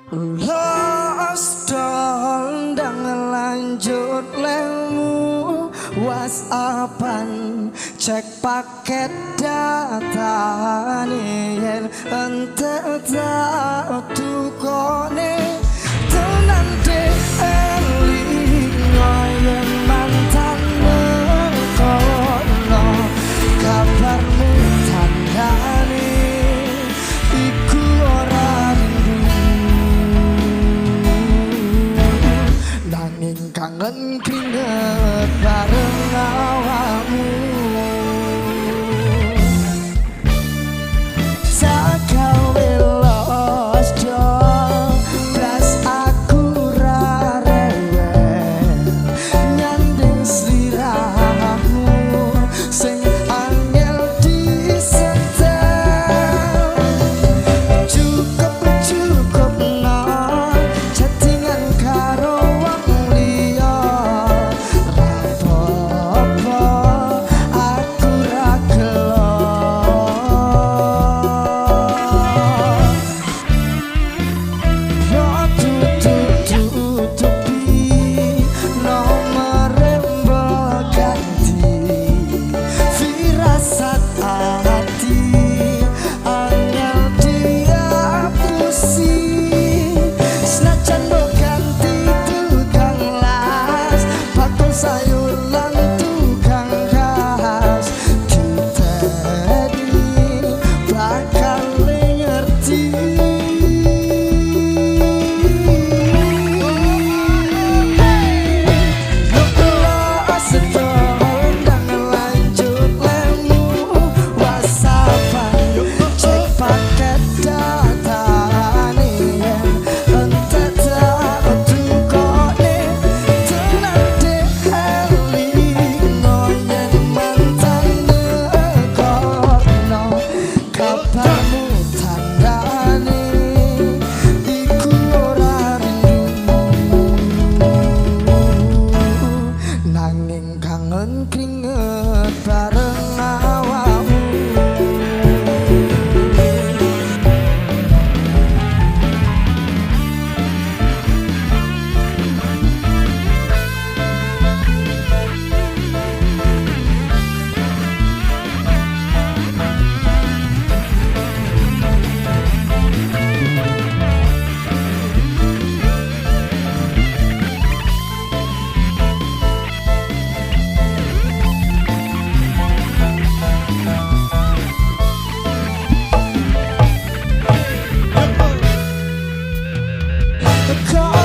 Los ndang lanjut lemu WhatsAppan, cek paket data yen entek tak tukone. Tenan dek, eling yen mantan mengkono, kabarmu tandane iku ora rindu, nanging kangen kringet bareng awakmu. Tak gawe los dol blas, aku ra rewel nyanding sliramu sing angel disetel. Cukup cukup no chattingan karo wong liya, rapopo aku ra gelo. Yo tutup tutupi nomor mbok ganti, firasat ati angel diapusi. Senajan mbok ganti tukang las, bakul sayur lan tukang gas, diteni bakal ngerti. Lanjut lemu WhatsAppan, cek paket data yen entek tak tukone. Tenan dek, eling yen mantan nekono, kabarmu tandane iku ora rindu, nanging kangen kringet bareng awakmu. Kok